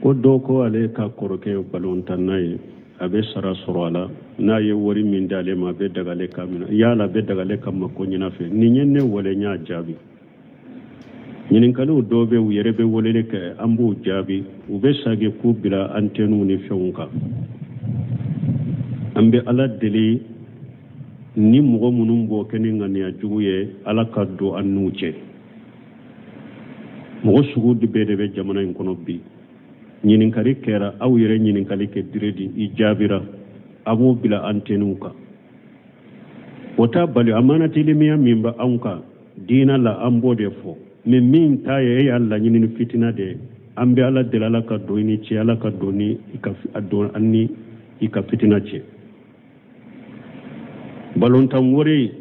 Ko dɔ ko ale ka kɔrɔkɛ ye balontanna ye, a bɛ sara sɔrɔ a la, n'a ye wari min d'ale ma, a bɛ daga ale ka minɛ yala a bɛ daga ale ka mako ɲin'a fɛ. Nin ye ne wele, n y'a jaabi. Ɲininkaliw dɔw bɛ, u yɛrɛ bɛ weleli kɛ, an b'u jaabi. U bɛ sagi k'u bila antɛniw ni fɛnw kan. An bɛ Ala deli, ni mɔgɔ minnu b'o kɛ ni ŋaniya jugu ye, Ala ka don an n'u cɛ. Mɔgɔ sugu bɛɛ de bɛ jamana in kɔnɔ bi. Ɲininkali kɛra, aw yɛrɛ ɲininkali kɛ diredi, i jaabira, a b'o bila antɛniw kan. O t'a bali amanatelimiya min bɛ anw kan diina la, an b'o de fɔ. Mais min ta ye e y'a laɲini ni fitina de ye, an bɛ Ala deli, Ala ka don i ni cɛ, Ala ka don ni i ka don an ni i ka fitina cɛ. Balontan wari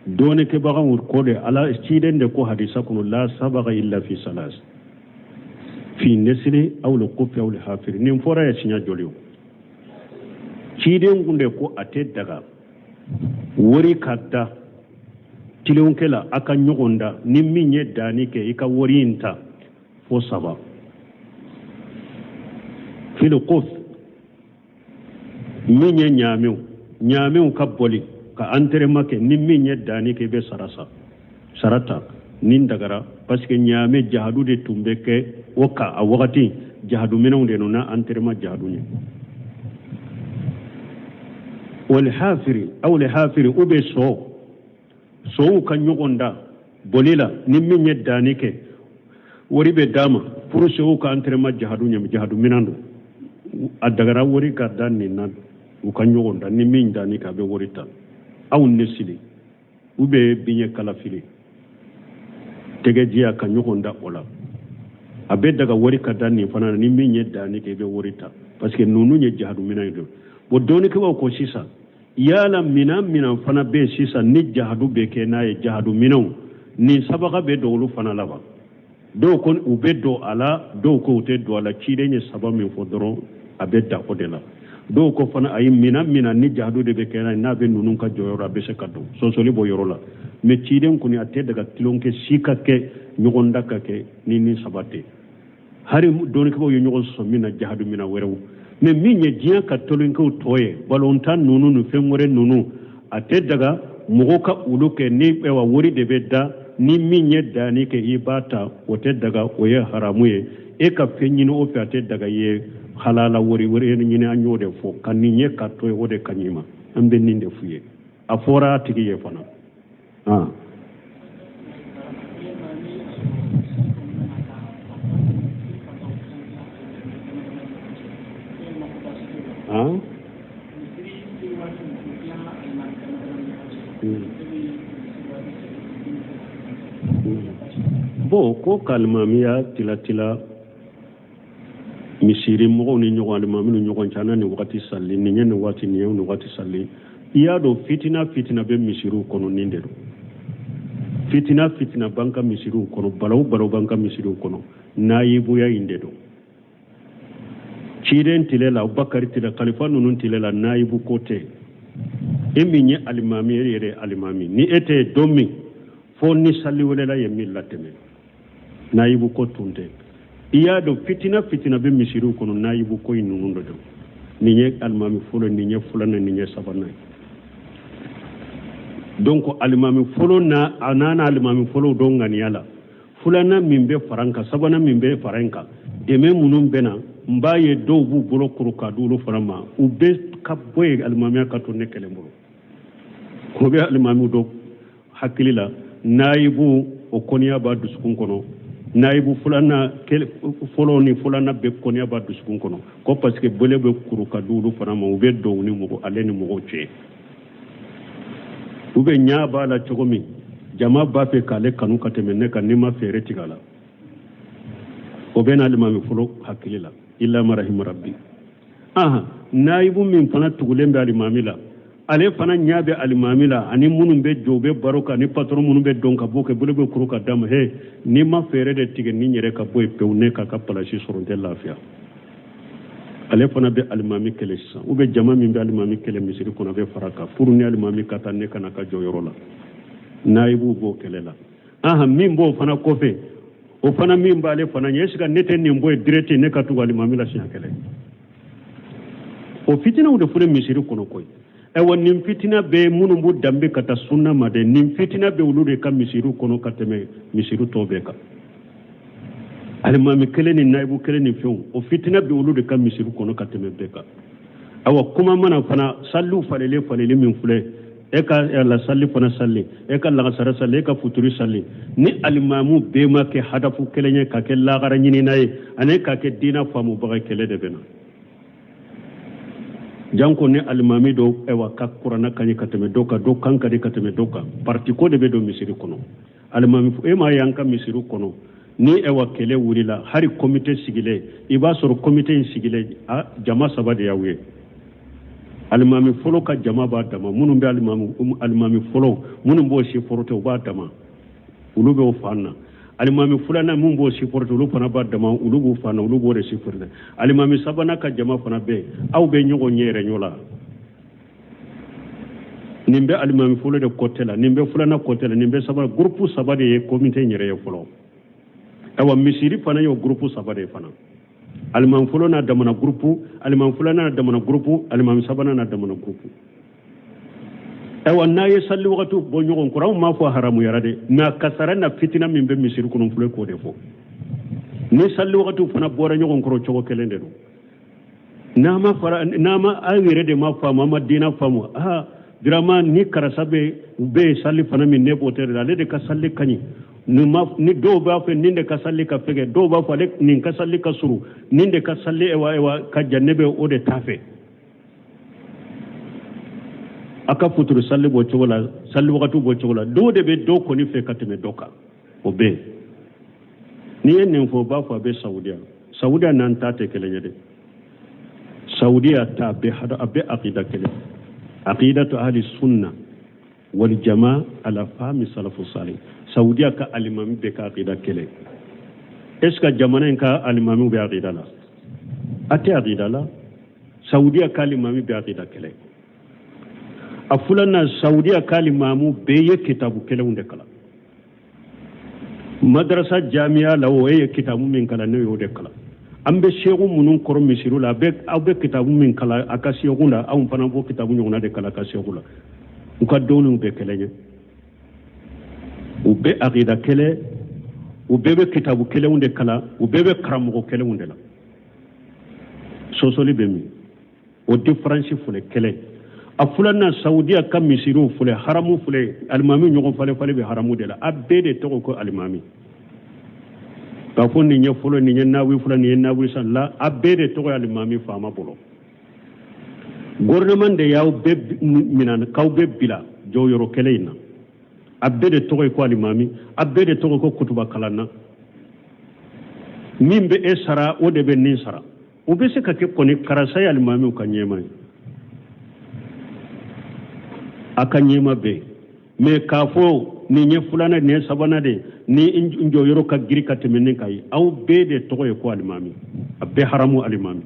dɔɔnikɛbagaw ko de, Ala ciden de ko hadisa kɔnɔ: la sabaga illa fi salas, fi nesiri aw le kufi aw le hafiri. Nin fɔra ye siɲɛ joli o? Ciden kun de ko a tɛ daga wari ka da tilenkɛ la, a ka ɲɔgɔn da, ni min ye danni kɛ, i ka wari in ta, fo saba: fil kuf, min ye ɲaamɛw, ɲaamɛw ka boli ka entraînement kɛ, ni min ye danni kɛ, i bɛ sara sa sara ta. Nin dagara parce que ɲaamɛ jahadu de tun bɛ kɛ o kan a wagati, jahadu minɛnw de nɔ na entraînement jahadu ɲɛ. Wal hafiri aw le hafiri, u bɛ sɔ sow ka ɲɔgɔn da boli la, ni min ye danni kɛ, wari bɛ d'a ma pour sow ka entraînement jahadu ɲɛ, jahadu minɛn don. A dagara wari ka da nin na, u ka ɲɔgɔn da, ni min danni kɛ, a bɛ wari ta. Aw ne sili u bɛ biɲɛ kalafili tɛgɛjiya ka ɲɔgɔn da o la, a bɛ daga wari ka da nin fana na, ni min ye danni kɛ, i bɛ wari ta, parce que ninnu ye jahadu minɛn ye. Don bon, dɔnnikɛbaw ko sisan, yala minan minan fana bɛ yen sisan ni jahadu bɛ kɛ n'a ye, jahadu minɛnw nin sabaga bɛ don olu fana la wa? Dɔw ko u bɛ don a la, dɔw ko u tɛ don a la. Ciden ye saba min fɔ dɔrɔn, a bɛ da o de la. Dɔw ko fana ayi, minan minan ni jahadu de bɛ kɛ n'a ye, n'a bɛ ninnu ka jɔyɔrɔ, a bɛ se ka don sɔsɔli bɔ yɔrɔ la. Mais ciden kɔni, a tɛ daga tulonkɛ si ka kɛ, ɲɔgɔn da ka kɛ ni saba tɛ. Hari dɔnnikɛbaw ye ɲɔgɔn sɔsɔ min na, jahadu minan wɛrɛw. Mais min ye diɲɛ ka tolonkɛw tɔ ye, balontan ninnu ni fɛn wɛrɛ ninnu, a tɛ daga mɔgɔ ka olu kɛ ni ayiwa wari de bɛ da, ni min ye danni kɛ, i b'a ta, o tɛ daga, o ye haramu ye. E ka fɛn ɲini o fɛ, a tɛ daga i ye halala wari wɛrɛ ɲini. An y'o de fɔ ka nin ye ka to ye, o de ka ɲi ma. An bɛ nin de f'u ye, a fɔra a tigi ye fana. Ah. Ah. Bon, ko k'alimamiya tila tila misiri mɔgɔw ni ɲɔgɔn, alimami ni ɲɔgɔn cɛ, nin wagati sali, nin ye nin waati, nin ye nin waati sali. I y'a dɔn, fitina fitina bɛ misiriw kɔnɔ, nin de don. Fitina fitina b'an ka misiriw kɔnɔ, balawu balawu b'an ka misiriw kɔnɔ, nayibuya in de don. Ciden tile la, Abubakari tile, kalifa ninnu tile la, nayibu ko tɛ. E min ye alimami, e yɛrɛ alimami, ni e tɛ don min, fo ni sali welela ye min latɛmɛ, nayibu ko tun tɛ. I y'a dɔn, fitina fitina bɛ misiriw kɔnɔ, nayibu ko in ninnu de don. Nin ye alimami fɔlɔ, nin ye filanan, nin ye sabanan ye. Donc alimami fɔlɔ na, a nana alimami fɔlɔw dɔn ŋaniya la, filanan min bɛ fara n kan, sabanan min bɛ fara n kan, dɛmɛ minnu bɛ na, n b'a ye dɔw b'u bolo kuru k'a di olu fana ma, u bɛ ka bɔ yen, alimamiya ka to ne kelen bolo. O bɛ alimamiw dɔ hakili la, nayibu o kɔniya b'a dusukun kɔnɔ, nayibu filanan fɔlɔ ni filanan bɛɛ kɔniya b'a dusukun kɔnɔ, ko parce que bolo bɛ kuru ka di olu fana ma, u bɛ don u ni mɔgɔ, ale ni mɔgɔw cɛ. U bɛ ɲa b'a la cogo min, jama b'a fɛ k'ale kanu ka tɛmɛ ne kan, n'i ma fɛɛrɛ tigɛ a la, o bɛ n'alimami fɔlɔ hakili la, illa ma rahima rabbi. Aha, nayibu min fana tugulen bɛ alimami la, ale fana ɲɛ bɛ alimami la, ani minnu bɛ jɔ, u bɛ baro kan, ni patɔrɔn minnu bɛ dɔn ka bɔ kɛ, bolo bɛ kuru ka d'a ma. He, n'i ma fɛɛrɛ de tigɛ ni yɛrɛ ka bɔ yen pewu, ne k'a ka palasi sɔrɔ, n tɛ lafiya. Ale fana bɛ alimami kɛlɛ sisan, u bɛ jama min bɛ alimami kɛlɛ misiri kɔnɔ, a bɛ fara kan pour ni alimami ka taa, ne kana ka jɔyɔrɔ la. Nayibuw b'o kɛlɛ la. Aha, min b'o fana kɔfɛ, O fana min b'ale fana ɲɛ, est ce que ne tɛ nin bɔ yen direct, ne ka tugu alimami la siɲɛ kelen? O fitinaw de filɛ misiri kɔnɔ koyi. Ayiwa, nin fitina bɛ minnu b'u danbe ka taa sunna ma dɛ, nin fitina bɛ olu de ka misiri kɔnɔ ka tɛmɛ misiri tɔw bɛɛ kan. Alimami kelen ni nayibu kelen ni fɛnw, o fitina bɛ olu de ka misiri kɔnɔ ka tɛmɛ bɛɛ kan. Awa, kuma mana fana, saliw falelen faleli min filɛ, e ka la sali fana sali, e ka lagasara sali, e ka futuri sali, ni alimamu bɛɛ ma kɛ hadafu kelen ye, ka kɛ lagara ɲinina ye ani ka kɛ diina faamubaga, kɛlɛ de bɛ na. Janko ni alimami dɔ, ayiwa, ka kuranna ka ɲi ka tɛmɛ dɔ kan, dɔ kan ka di ka tɛmɛ dɔ kan, parti ko de bɛ don misiri kɔnɔ. Alimami, e m'a ye an ka misiri kɔnɔ, ni ayiwa kɛlɛ wulila, hali komite sigilen, i b'a sɔrɔ komite in sigilen, a jama saba de y'aw ye. Alimami fɔlɔ ka jama b'a dama, minnu bɛ alimami fɔlɔ, minnu b'o supporter, u b'a dama, olu b'o fan na. Alimami filanan, min b'o supporter, olu fana b'a dama, olu b'o fan na, olu b'o de supporter. Alimami sabanan ka jama fana bɛ yen. Aw bɛ ɲɔgɔn ɲɛ yɛrɛ ɲɔ la. Nin bɛ alimami fɔlɔ de côté la, nin bɛ filanan côté la, nin bɛ sabanan. Groupe saba de ye komite in yɛrɛ ye fɔlɔ. Ayiwa, misiri fana y'o groupe saba de ye fana. Alimami fɔlɔ n'a damana groupe, alimami filanan n'a damana groupe, alimami sabanan n'a damana groupe. Ayiwa, n'a ye sali wagatiw bɔ ɲɔgɔn kɔrɔ, anw m'a fɔ haramuyara dɛ, mais kasara na fitina min bɛ misiri kɔnɔ filɛ, k'o de fɔ. Ni sali wagatiw fana bɔra ɲɔgɔn kɔrɔ, cogo kelen de don. N'a ma fara, n'a ma, aw yɛrɛ de ma faamu, an ma diina faamu. Aa, vraiment, ni karisa bɛ u bɛ yen sali fana min, ne b'o tɛ dɛ, ale de ka sali ka ɲi. Ni ma ni dɔw b'a fɛ nin de ka sali ka fɛgɛ, dɔw b'a fɔ ale nin ka sali ka surun, nin de ka sali, ewa ewa, ka jan, ne bɛ o de t'a fɛ. A ka futuru sali b'o cogo la, sali wagatiw b'o cogo la. Dɔw de bɛ dɔw kɔni fɛ ka tɛmɛ dɔ kan, o bɛ yen. N'i ye nin fɔ, u b'a fɔ a bɛ Saudiya. Saudiya n'an ta tɛ kelen ye dɛ. Saudiya ta bɛ hada, a bɛ akida kelen, akidatu ahli sunna wal jama ala fahmi salafu salih. Saudiya ka alimami bɛɛ ka akida kelen. Est ce que jamana in ka alimamiw bɛ akida la? A tɛ akida la. Saudiya ka alimami bɛ akida kelen. A filanan, Saudiya ka alimamu bɛɛ ye kitabu kelenw de kalan madarasa jamiya la. O e ye kitabu min kalan, ne y'o de kalan. An bɛ seku minnu kɔrɔ misiriw la, aw bɛ kitabu min kalan a ka seku la, anw fana b'o kitabu ɲɔgɔnna de kalan a ka seku la. U ka dɔnniw bɛɛ kelen ye, u bɛ akida kelen, u bɛɛ bɛ kitabu kelenw de kalan, u bɛɛ bɛ karamɔgɔ kelenw de la. Sɔsɔli bɛ min? O différence filɛ kelen. A filanan, Saudiya ka misiriw filɛ, haramu filɛ, alimami ɲɔgɔn falen falen bɛ haramu de la. A bɛɛ de tɔgɔ ko alimami. K'a fɔ nin ye fɔlɔ, nin ye nawi fɔlɔ, nin ye nawi san la, a bɛɛ de tɔgɔ ye alimami faama bolo. Gouvernement de y'aw bɛɛ minɛ k'aw bɛɛ bila jɔyɔrɔ kelen in na. A bɛɛ de tɔgɔ ye ko alimami, a bɛɛ de tɔgɔ ko kutuba kalanna. Min bɛ e sara, o de bɛ nin sara. O bɛ se ka kɛ kɔni karisa ye alimamiw ka ɲɛma ye, a ka ɲɛma bɛ yen. Mais k'a fɔ nin ye filanan, nin ye sabanan de, ni n jɔyɔrɔ ka girin ka tɛmɛ nin kan ye, aw bɛɛ de tɔgɔ ye ko alimami, a bɛɛ haramu alimami.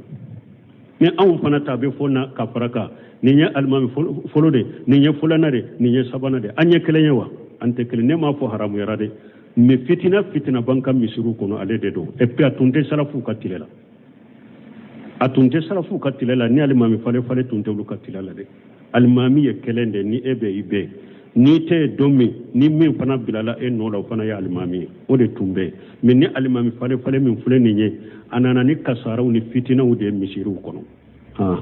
Ni anw fana ta bɛ fɔ na ka fara kan, nin ye alimami fɔlɔ de, nin ye filanan de, nin ye sabanan de, an ye kelen ye wa? An tɛ kelen. Ne m'a fɔ haramuyara dɛ, mais fitina fitina b'an ka misiriw kɔnɔ, ale de don. Et puis a tun tɛ salafuw ka tile la, a tun tɛ salafuw ka tile la. Ni alimami falen falen tun tɛ olu ka tile la dɛ. Alimami ye kelen de, ni e bɛ i bɛ, n'i tɛ yen don min, ni min fana bilala e nɔ la, o fana ye alimami ye, o de tun bɛ yen. Mais ni alimami falen falen min filɛ nin ye, a nana ni kasaraw ni fitinaw de ye misiriw kɔnɔ. Han,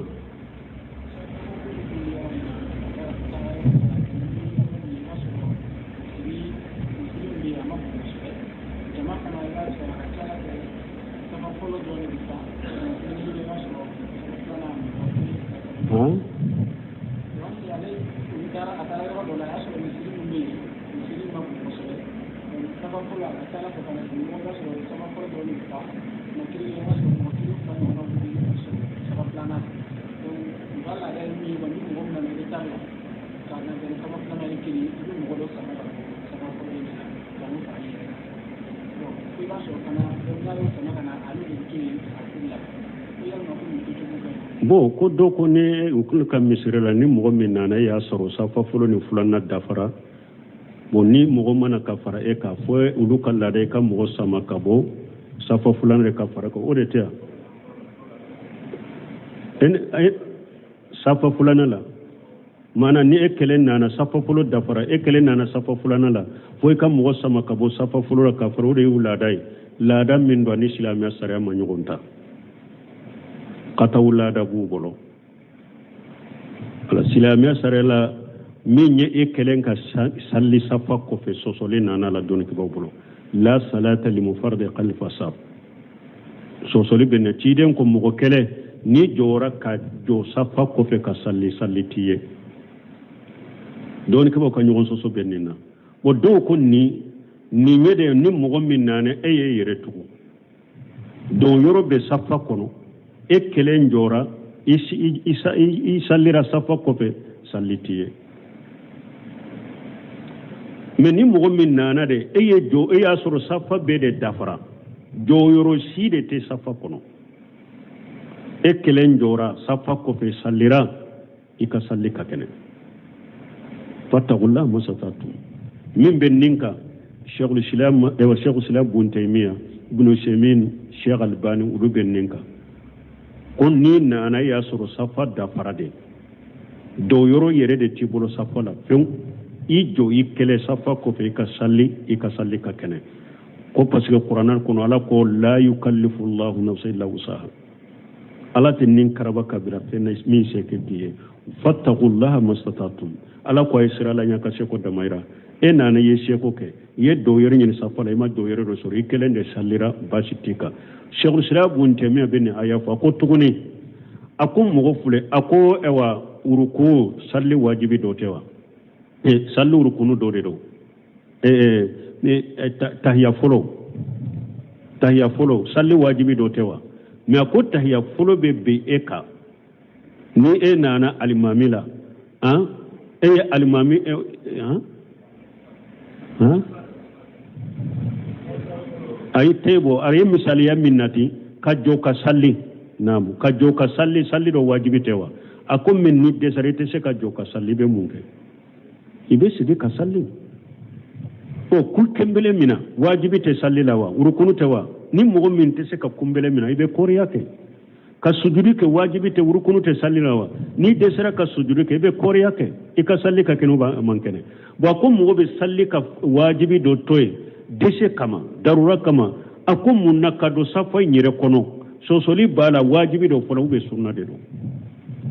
han, bon, ko dɔ ko ne u ka misiri la, ni mɔgɔ min nana e y'a sɔrɔ safa fɔlɔ ni filanan dafara. Bon, ni mɔgɔ mana ka fara e kan, fo olu ka laada i ka mɔgɔ sama ka bɔ safa filanan de ka fara kan, o de tɛ yan safa filanan la. Maana ni e kelen nana, safa fɔlɔ dafara, e kelen nana safa filanan la, fo i ka mɔgɔ sama ka bɔ safa fɔlɔ la ka fara. O de y'u laada ye, laada min don a ni silamɛya sariya ma ɲɔgɔn ta. Kataw laada b'u bolo. Ala silamɛya sariya la, min ye e kelen ka salli safa kɔfɛ, sɔsɔli nana la dɔnnikɛbaaw bolo. La salata limunfaridi khalfa saf, sɔsɔli bɛ na. Ciden ko mɔgɔ kelen n'i jɔra ka jɔ safa kɔfɛ ka salli, salli t'i ye. Dɔnnikɛbaaw ka ɲɔgɔn sɔsɔ bɛ nin na. Bon, dɔw ko nin nin ye de, ni mɔgɔ min nana, e y'e yɛrɛ tugu don yɔrɔ bɛ safa kɔnɔ, e kelen jɔra, i sallira safa kɔfɛ, salli t'i ye. Mais ni mɔgɔ min nana de, e ye jɔ, e y'a sɔrɔ safa bɛɛ de dafara, jɔyɔrɔ si de tɛ safa kɔnɔ, e kelen jɔra safa kɔfɛ, sallira, i ka salli ka kɛnɛ. Fattakullah masatatu. Min bɛ nin kan, Cheikhul Islam, ewa Cheikhul Islam Bun Taymiya, Ibn Usaymin, Cheikh Albani, olu bɛ nin kan ko n'i nana, i y'a sɔrɔ safa dafara de, jɔyɔrɔ yɛrɛ de t'i bolo safa la fewu, i jɔ i kelen safa kɔfɛ, i ka salli, i ka salli ka kɛnɛ. Ko parce que kuranɛ kɔnɔ, Ala ko la yukallifu llahu nafsa illa wusaha, Ala tɛ nin karaba ka bila fɛn na min se kɛ bi ye. Fattakullaha masatatum, Ala ko a ye siran Ala ɲɛ ka seko damayira. E nana, i ye seko kɛ, i ye jɔyɔrɔ ɲini safa la, i ma jɔyɔrɔ dɔ sɔrɔ, i kelen de sallira, baasi t'i kan. Cheikhul Islam Bun Taymiya bɛ nin aya fɔ. A ko tuguni, a ko mɔgɔ filɛ, a ko ɛwa uruku salli wajibi dɔ tɛ wa? Salli urukunu dɔ de don. Tahiya fɔlɔ, tahiya fɔlɔ salli wajibi dɔ tɛ wa? Mais a ko tahiya fɔlɔ bɛ bin e kan ni e nana alimami la. Han, e ye alimami, han han, a ye te bɔ, a ye misaliya min nati ka jɔ ka salli, naamu, ka jɔ ka salli, salli dɔ wajibi tɛ wa? A ko min ni dɛsɛra, i tɛ se ka jɔ ka salli, i bɛ mun kɛ? I bɛ sigi ka salli. O ku kunbele min na, wajibi tɛ salli la wa? Urukunu tɛ wa? Ni mɔgɔ min tɛ se ka kunbele min na, i bɛ kɔriya kɛ ka sujudi kɛ. Wajibi tɛ, urukunu tɛ salli la wa? N'i dɛsɛra ka sujudi kɛ, i bɛ kɔriya kɛ, i ka salli ka kɛnɛ, a man kɛnɛ. Bon, a ko mɔgɔ bɛ salli ka wajibi dɔ to yen dɛsɛ kama, darura kama. A ko mun na ka don safa in yɛrɛ kɔnɔ, sɔsɔli b'a la, wajibi dɔ fɔlɔ ou bien sunna de don?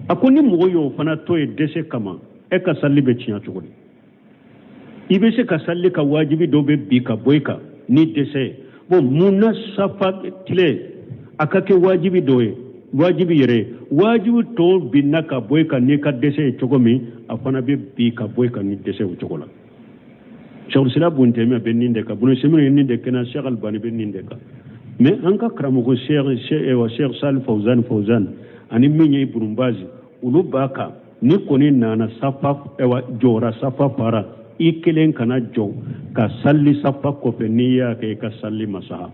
A ko ni mɔgɔ y'o fana to yen dɛsɛ kama, e ka salli bɛ tiɲɛ cogo di? I bɛ se ka salli ka wajibi dɔ bɛ bin ka bɔ i kan ni dɛsɛ ye. Bon, mun na safa tile a ka kɛ wajibi dɔ ye, wajibi yɛrɛ ye, wajibi tɔ binna ka bɔ i kan n'i ka dɛsɛ ye cogo min, a fana bɛ bin ka bɔ i kan ni dɛsɛ o cogo la? Cheikhul Islam Bun Taymiya bɛ nin de kan, Bun Usaymin ye nin de kɛnɛ, Cheikh Albani bɛ nin de kan. Mais an ka karamɔgɔ Cheikh Salih Fawzan Fawzan ani min ye Ibn Baz, olu b'a kan ni kɔni nana safa, ɛwa jɔra safa fara, i kelen kana jɔ ka salli safa kɔfɛ. N'i y'a kɛ, i ka salli ma saha.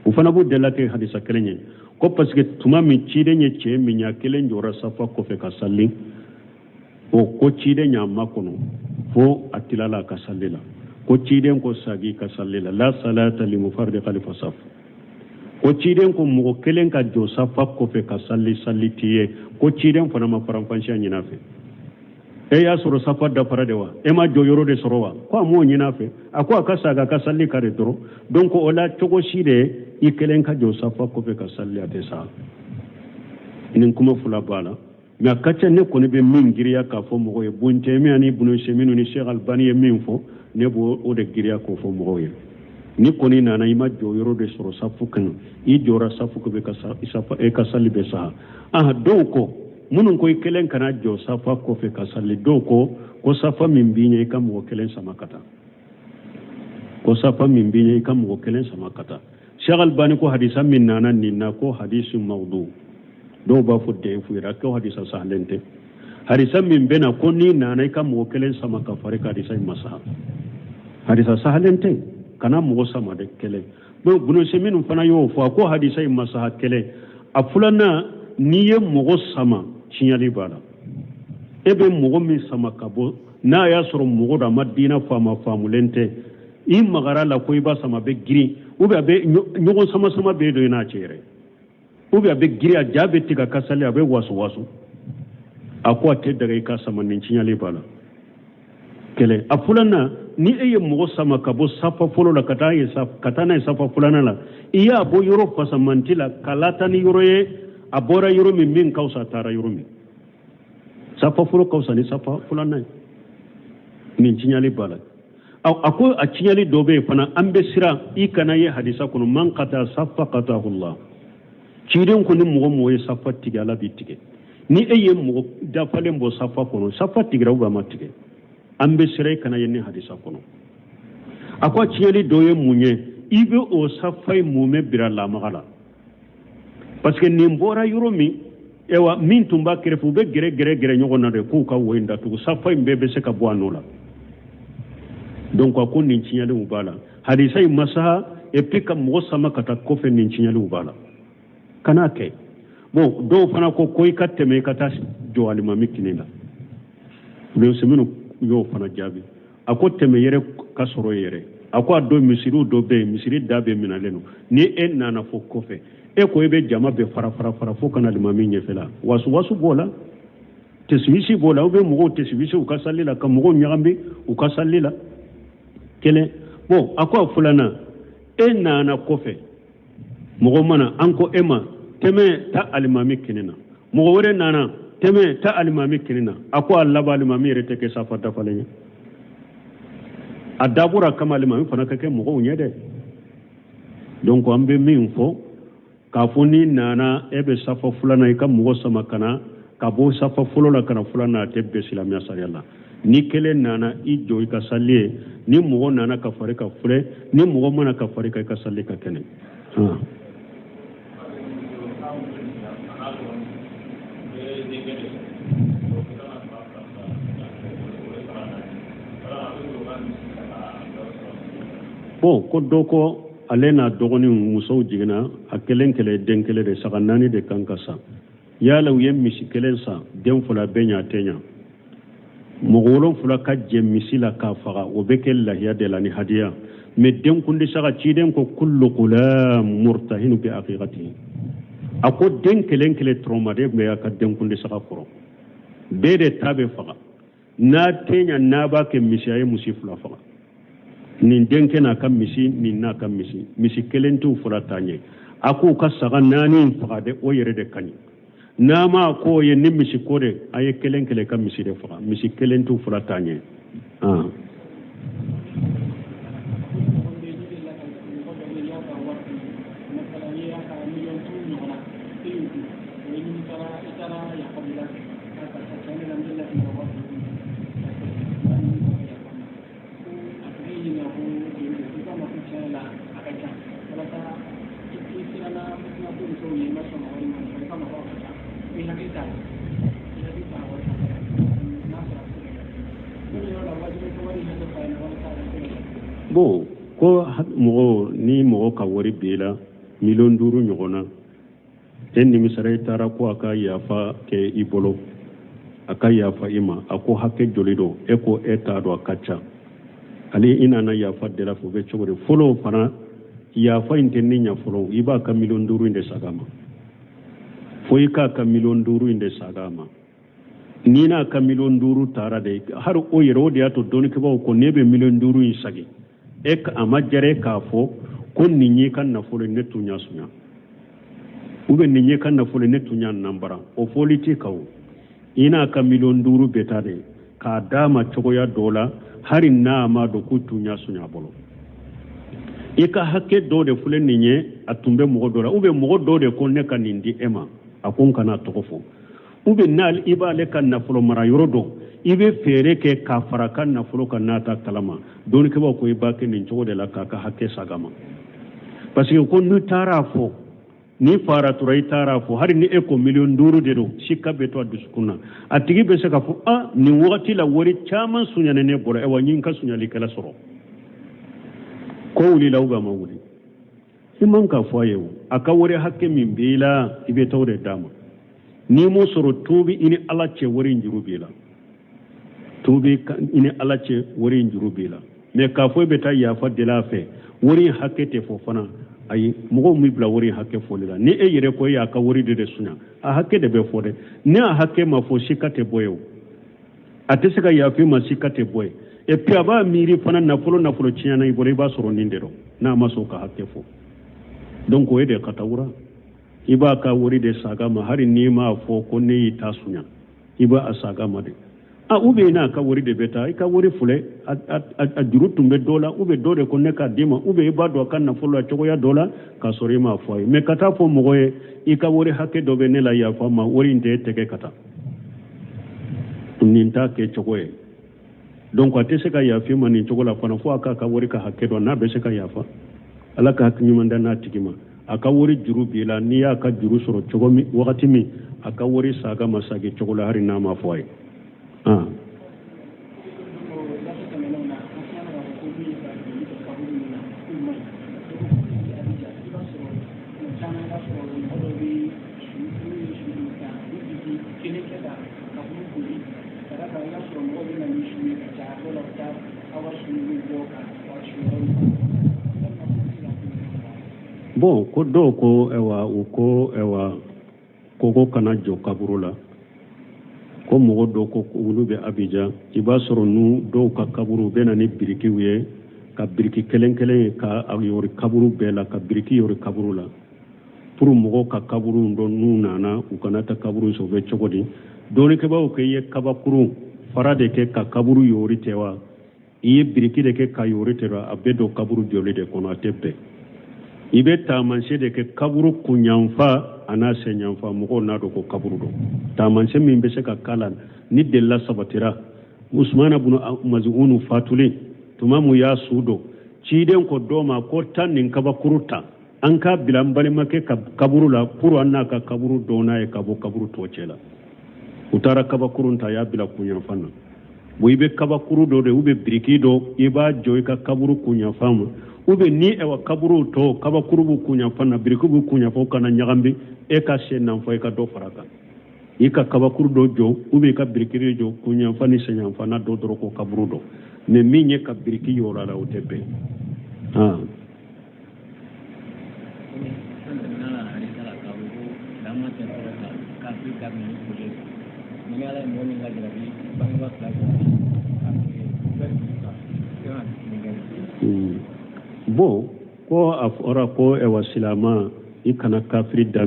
U fana b'u dela kɛ hadisa kelen ye ko parce que tuma min ciden ye cɛ min ye a kelen jɔra safa kɔfɛ ka salli, o ko ciden y'a makɔnɔ fo a tilala a ka salli la. Ko ciden ko sagi ka salli la, la salata limunfaridi khalifa saf. Ko ciden ko mɔgɔ kelen ka jɔ safa kɔfɛ ka salli, salli t'i ye. Ko ciden fana ma faranfasiya ɲin'a fɛ. E y'a sɔrɔ safa dafara de wa? E ma jɔ yɔrɔ de sɔrɔ wa? Ko a m'o ɲin'a fɛ, a ko a ka saga ka salli ka de dɔrɔn. Donc o la cogo si de i kelen ka jɔ safa kɔfɛ ka salli, a tɛ sa. Nin kuma fila b'a la, mais a ka ca. Ne kɔni bɛ min giriya k'a fɔ mɔgɔw ye, Bun Taymiya ni Ibn Usaymin ni Cheikh Albani ye min fɔ, ne b'o o de giriya k'o fɔ mɔgɔw ye. Ni kɔni nana, i ma jɔ yɔrɔ de sɔrɔ safu kan, i jɔra safu kɔfɛ ka safa, e ka salli bɛ sa. Aha, dɔw ko, minnu ko i kelen kana jɔ safa kɔfɛ ka salli, dɔw ko ko safa min b'i ɲɛ, i ka mɔgɔ kelen sama ka taa. Ko safa min b'i ɲɛ, i ka mɔgɔ kelen sama ka taa. Cheikh Albani ko hadisa min nana nin na, ko hadisi mawdu, dɔw b'a fɔ dɛfu yɛrɛ, ko hadisa sahalen tɛ. Hadisa min bɛna ko n'i nana, i ka mɔgɔ kelen sama ka fari ka, hadisa in ma saha, hadisa sahalen tɛ. Kana mɔgɔ sama de kelen. Donc Ibn Usaymin fana y'o fɔ, a ko hadisa in ma saha kelen. A filanan, n'i ye mɔgɔ sama, tiɲɛli b'a la. E bɛ mɔgɔ min sama ka bɔ N'a y'a sɔrɔ mɔgɔ dɔ a ma diina faamu, a faamulen tɛ, i magara la ko i b'a sama, a bɛ girin, ou bien a bɛ ɲɔgɔn sama sama bɛ don i n'a cɛ yɛrɛ, ou bien a bɛ girin, a ja bɛ tigɛ ka sali, a bɛ waso waso, a ko a tɛ daga i ka sama, nin tiɲɛli b'a la. Kelen. A filanan, ni e ye mɔgɔ sama ka bɔ safa fɔlɔ la ka taa ye ka taa n'a ye safa filanan la, i y'a bɔ yɔrɔ fasamanti la ka lataa ni yɔrɔ ye, a bɔra yɔrɔ min, min ka fisa, a taara yɔrɔ min, safa fɔlɔ ka fisa ni safa filanan ye, nin tiɲɛli b'a la. A ko a tiɲɛli dɔ bɛ yen fana, an bɛ siran i kana ye hadisa kɔnɔ, man kata safa katahullah, ciden ko ni mɔgɔ mɔgɔ ye safa tigɛ, Ala b'i tigɛ. Ni e ye mɔgɔ dafalen bɔ safa kɔnɔ, safa tigɛra ou bien a ma tigɛ, an bɛ siran i kana ye nin hadisa kɔnɔ. A ko a tiɲɛli dɔ ye mun ye? I bɛ o safa in mumɛ bira lamaga la, parce que nin bɔra yɔrɔ min, ewa min tun b'a kɛrɛfɛ, u bɛ gɛrɛ gɛrɛ gɛrɛ ɲɔgɔn na de k'u ka wo in datugu, safa in bɛɛ bɛ se ka bɔ a nɔ la. Donc a ko nin tiɲɛliw b'a la, hadisa in masaha, et puis ka mɔgɔ sama ka taa kɔfɛ, nin tiɲɛliw b'a la, kan'a kɛ. Bon, dɔw fana ko ko i ka tɛmɛ i ka taa jɔ alimami kinin la. Usɛminu y'o fana jaabi, a ko tɛmɛ yɛrɛ ka sɔrɔ yɛrɛ, a ko a don misiriw dɔ bɛ yen, misiri da bɛɛ minɛlen don, ni e nana fo kɔfɛ, e ko e bɛ jama bɛɛ fara fara fara fo ka na alimami ɲɛfɛ la, wasu wasu b'o la, tɛsiwisi b'o la, u bɛ mɔgɔw tɛsiwisi u ka sali la, ka mɔgɔw ɲagami u ka sali la. Kelen. Bon, a ko a filanan, e nana kɔfɛ, mɔgɔ mana an ko e ma tɛmɛ taa alimami kinin na, mɔgɔ wɛrɛ nana tɛmɛ taa alimami kinin na, a ko a laban alimami yɛrɛ tɛ kɛ safa dafalen ye. A dabɔra kama alimami fana ka kɛ mɔgɔw ɲɛ dɛ. Donc an bɛ min fɔ k'a fɔ, n'i nana e bɛ safa filanan, i ka mɔgɔ sama ka na ka bɔ safa fɔlɔ la ka na filanan, a tɛ bɛn silamɛya sariya la. Ni kelen nana, i jɔ i ka sali ye, ni mɔgɔ nana ka fari ka filɛ, ni mɔgɔ mana ka fari ka i ka sali ka kɛnɛ. Bon, ko dɔ ko ale n'a dɔgɔninw musow jiginna, a kelen kelen den kelen de, saga naani de kan ka san. Yala u ye misi kelen san, den fila bɛ ɲa, a tɛ ɲa? Mɔgɔ wolonfila ka jɛ misi la k'a faga, o bɛ kɛ lahiya de la ni hadiya. Mais denkundi saga, ciden ko kullu gulam murtahinu bi aqiqatihi, a ko den kelen kelen tɔrɔmaden bɛ a ka denkundi saga kɔrɔ, bɛɛ de ta bɛ faga. N'a tɛ ɲa, n'a b'a kɛ misi, a ye misi fila faga, nin denkɛ n'a ka misi, nin n'a ka misi, misi kelen t'u fila ta ɲɛ. A k'u ka saga naani faga de, o yɛrɛ de ka ɲi. N'a ma k'o ye ni misi ko de, a ye kelen kelen ka misi de faga, misi kelen t'u fila ta ɲɛ. Bon, ko mɔgɔ ni mɔgɔ ka wari b'i la 5 miliyɔn ɲɔgɔn na, e nimisara, i taara ko a ka yafa kɛ i bolo, a ka yafa i ma, a ko hakɛ joli don? E ko e t'a dɔn, a ka ca. Ani i nana yafa deli a fɛ, o bɛ cogo di? Fɔlɔ fana, yafa in tɛ ni ɲa fɔlɔ, i b'a ka 5 miliyɔn in de sag'a ma. Fo i k'a ka 5 miliyɔn in de sag'a ma. N'i n'a ka 5 miliyɔn taara de, hali o yɛrɛ, o de y'a to dɔnnikɛbaaw ko n'e bɛ 5 miliyɔn in sagi, e a ma jɛrɛ e k'a fɔ ko nin y'i ka nafolo, ne tun y'a sunya, ou bien nin y'i ka nafolo, ne tun y'a nanbara, o fɔli t'i kan. O i n'a ka 5 miliyɔn bɛ taa de k'a d'a ma cogoya dɔ la, hali n'a ma dɔn k'u tun y'a sunya a bolo. I ka hakɛ dɔ de filɛ nin ye, a tun bɛ mɔgɔ dɔ la, ou bien mɔgɔ dɔ de ko ne ka nin di e ma, a ko n kana tɔgɔ fɔ, ou bien n'ale i b'ale ka nafolo mara yɔrɔ dɔn, i bɛ feere kɛ k'a fara ka nafolo kan n'a ta kalama. Dɔnnikɛbaaw ko i b'a kɛ nin cogo de la k'a ka hakɛ sag'a ma, parce que ko n'i taara a fɔ, n'i faratura, i taara a fɔ, hali ni e ko 5 miliyɔn de don, sika bɛ to a dusukun na, a tigi bɛ se k'a fɔ a nin wagati la wari caman sunyalen ne bolo, ayiwa n ye n ka sunyalikɛla sɔrɔ. Ko wulila ou bien a ma wuli, i man ka fɔ a ye o. A ka wari hakɛ min b'i la, i bɛ taa o de d'a ma. N'i m'o sɔrɔ, tuubi i ni Ala cɛ, wari in juru b'i la. Tuubi i ni Ala cɛ, wari in juru b'i la. Mais k'a fɔ i bɛ taa yafa deli a fɛ, wari in hakɛ tɛ fɔ fana. Ayi, mɔgɔw m'i bila wari in hakɛ fɔli la. Ni e yɛrɛ ko e y'a ka wari de sunya, a hakɛ de bɛ fɔ dɛ. Ni a hakɛ ma fɔ, sika tɛ bɔ ye o. A tɛ se ka yafa i ma, sika tɛ bɔ ye. Et puis a b'a miiri fana, nafolo nafolo tiɲɛna i bolo, i b'a sɔrɔ nin de dɔn n'a ma sɔn ka hakɛ fɔ. Donc o ye de katawura, i b'a ka wari de sag'a ma, hali n'i m'a fɔ ko ne y'i ta sunya, i b'a a sag'a ma de. A ou bien n'a ka wari de bɛ taa, i ka wari filɛ, a juru tun bɛ dɔ la, ou bien dɔ de ko ne k'a d'i ma, ou bien i b'a dɔn a ka nafolo la cogoya dɔ la k'a sɔrɔ i m'a fɔ a ye. Mais ka taa fɔ mɔgɔ ye i ka wari hakɛ dɔ bɛ ne la, yafa ma, wari in tɛ e tɛgɛ ka taa, nin t'a kɛ cogo ye. Donc a tɛ se ka yafa i ma nin cogo la fana, fo a k'a ka wari ka hakɛ dɔn, n'a bɛ se ka yafa. Ala ka hakili ɲuman da n'a tigi ma. A ka wari juru b'i la, n'i y'a ka juru sɔrɔ cogo min, wagati min, a ka wari saga ma sagi cogo la, hali n'a ma fɔ a ye. Bon, ko dɔw ko ɛwa, u ko ɛwa, kogo kana jɔ kaburu la, ko mɔgɔ dɔw ko olu bɛ Abijan, i b'a sɔrɔ nu dɔw ka kaburu, u bɛ na ni birikiw ye, ka biriki kelen kelen ye ka a yɔri kaburu bɛɛ la, ka biriki yɔri kaburu la pour mɔgɔw ka kaburu dɔn, n'u nana u kana taa kaburu sɔrɔ. U bɛ cogo di? Dɔnnikɛbaaw ko i ye kabakuru fara de kɛ ka kaburu yɔri tɛ wa, i ye biriki de kɛ ka yɔri tɛ wa, a bɛ don kaburu jɔli de kɔnɔ, a tɛ bɛn. I bɛ taamasiyɛn de kɛ kaburu kunyanfa a n'a senyanfa, mɔgɔw n'a dɔn ko kaburu don. Taamasiyɛn min bɛ se ka k'a la ni delila sabatira, Usumana bunu Maziunu fatulen tuma mun y'a su don, ciden ko dɔ ma ko taa nin kabakuru ta, an k'a bila an balimakɛ ka kaburu la pour an n'a ka kaburu dɔn n'a ye ka bɔ kaburu tɔ cɛ la. U taara kabakuru ta, y'a bila kunyanfan na. Bon, i bɛ kabakuru dɔ de ou bien biriki dɔ, i b'a jɔ i ka kaburu kunyanfan ma, ou bien ni ɛwa kaburu tɔ kabakuru b'u kunyanfan na, biriki b'u kunyanfan, kana ɲagami, e ka sen nanfɔ i ka dɔ fara kan, i ka kabakuru dɔ jɔ ou bien i ka biriki dɔ jɔ kunyanfan ni senyanfan na dɔ dɔrɔn ko kaburu dɔ. Mais min ye ka biriki yɔrɔ la, o tɛ bɛn. Bon, ko a fɔra ko ɛwa silama i kana kafiri da.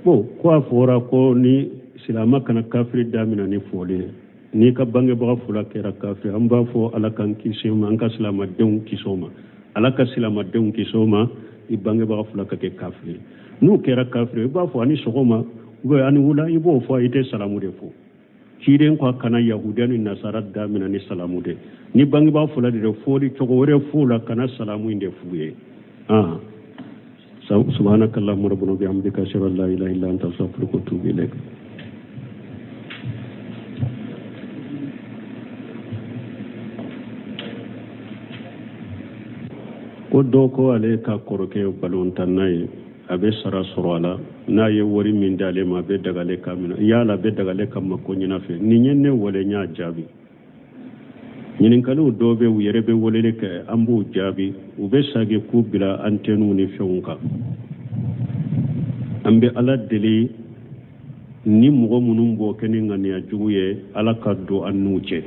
Bon, ko a fɔra ko ni silama kana kafiri damina ni foli ye, n'i ka bangebaga fila kɛra kafiri, an b'a fɔ Ala k'an kisi o ma, an ka silamadenw kisi o ma, Ala ka silamadenw kisi o ma, i bangebaga fila ka kɛ kafiri. N'u kɛra kafiri, i b'a fɔ ani sɔgɔma ou bien ani wula, i b'o fɔ, i tɛ salamu de fɔ. Ciden ko a kana yahudiya ni nasara damina ni salamu de. Ni bangebaa fila de don, fɔli cogo wɛrɛ f'u la, kana salamu in de f'u ye. Subhanaka allahumma rabbana bihamdika ashhadu an la ilaha illa anta astaghfiruka wa atubu ilaik. Ko dɔ ko ale ka kɔrɔkɛ balontanna ye, a bɛ sara sɔrɔ a la, n'a ye wari min d'ale ma, a bɛ daga ale ka minɛ, yala a bɛ daga ale ka mako ɲini a fɛ. Nin ye ne wele, n y'a jaabi. Ɲininkaliw dɔw bɛ u yɛrɛ bɛ weleli kɛ, an b'u jaabi, u bɛ sagi k'u bila antɛniw ni fɛnw kan. An bɛ Ala deli ni mɔgɔ minnu b'o kɛ ni ŋaniya jugu ye, Ala ka don an n'u cɛ.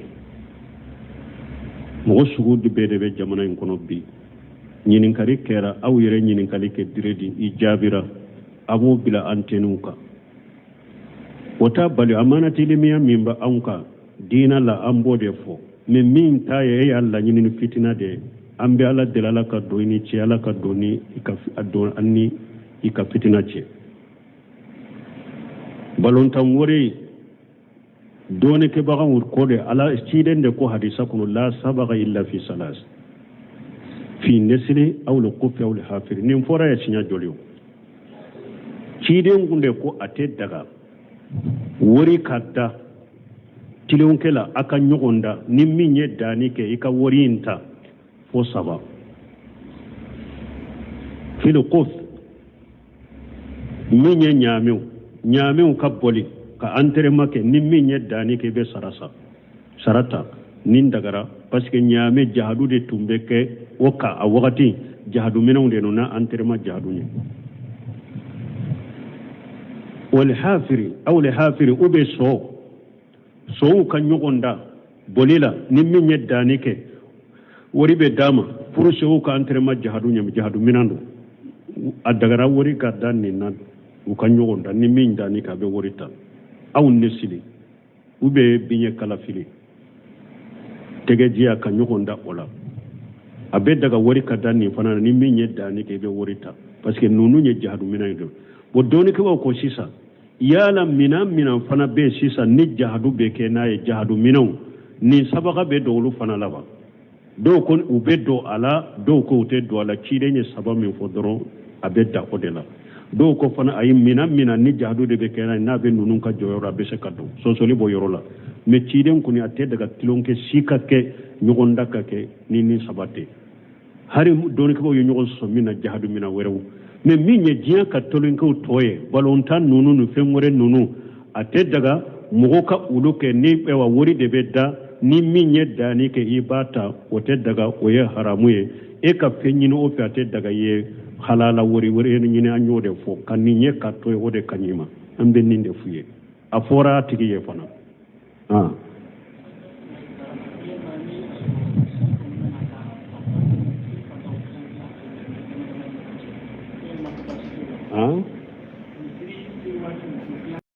Mɔgɔ sugu bɛɛ de bɛ jamana in kɔnɔ bi. Ɲininkali kɛra, aw yɛrɛ ɲininkali kɛ direct, i jaabira, a b'o bila antɛniw kan. O t'a bali amanatelimiya min bɛ anw kan diina la, an b'o de fɔ. Mais min ta ye e y'a laɲini ni fitina de ye, an bɛ Ala deli, Ala ka don i ni cɛ, Ala ka don ni i ka a don an ni i ka fitina cɛ. Balontan wari dɔɔnikɛbagaw ko de, Ala ciden de ko hadisa kɔnɔ, la sabaga illa fi salas fi nesiri aw le kufi aw le hafiri. Nin fɔra ye siɲɛ joli o? Ciden kun de ko a tɛ daga wari ka da tilenkɛ la, a ka ɲɔgɔn da, ni min ye danni kɛ i ka wari in ta, fo saba. Fil kuf, Min ye ɲaamɛw, ɲaamɛw ka boli ka entraînement kɛ, ni min ye danni kɛ, i bɛ sara sa sara ta. Nin dagara parce que ɲaamɛ jahadu de tun bɛ kɛ o kan a wagati, jahadu minɛnw de na entraînement jahadu ye. Wal hafiri aw le hafiri, u bɛ sɔ sow ka ɲɔgɔn dan boli la, ni min ye danni kɛ, wari bɛ d'a ma pour sow ka entraînement jahadu ɲɛ. Jahadu minɛn don, a dagara wari ka da nin na, u ka ɲɔgɔn dan, ni min danni kɛ, a bɛ wari ta. Aw ne sili u bɛ biɲɛ kala fili tɛgɛjiya ka ɲɔgɔn dan o la, a bɛ daga wari ka da nin fana na, ni min ye danni kɛ, i bɛ wari ta parce que ninnu ye jahadu minɛn ye. Don bon, dɔnnikɛbaw ko sisan, yala minan minan fana bɛ yen sisan ni jahadu bɛ kɛ n'a ye, jahadu minɛnw nin sabaga bɛ don olu fana la wa? Dɔw ko u bɛ don a la, dɔw ko u tɛ don a la. Ciden ye saba min fɔ dɔrɔn, a bɛ dan o de la. Dɔw ko fana ayi, minan minan ni jahadu de bɛ kɛ n'a ye, n'a bɛ ninnu ka jɔyɔrɔ, a bɛ se ka don, sɔsɔli b'o yɔrɔ la. Mais ciden kɔni, a tɛ daga tulonkɛ si ka kɛ, ɲɔgɔndan ka kɛ ni nin saba tɛ. Hari dɔnnikɛbaw ye ɲɔgɔn sɔsɔ min na, jahadu minan wɛrɛw. Mais min ye diɲɛ ka tulonkɛw tɔ ye, balontan ninnu ni fɛn wɛrɛ ninnu, a tɛ daga mɔgɔ ka olu kɛ ni ayiwa wari de bɛ da, ni min ye danni kɛ, i b'a ta, o tɛ daga, o ye haramu ye. E ka fɛn ɲini o fɛ, a tɛ daga i ye halala wari wɛrɛ ɲini. An y'o de fɔ ka nin ye ka to ye, o de ka ɲi ma. An bɛ nin de f'u ye, a fɔra a tigi ye fana.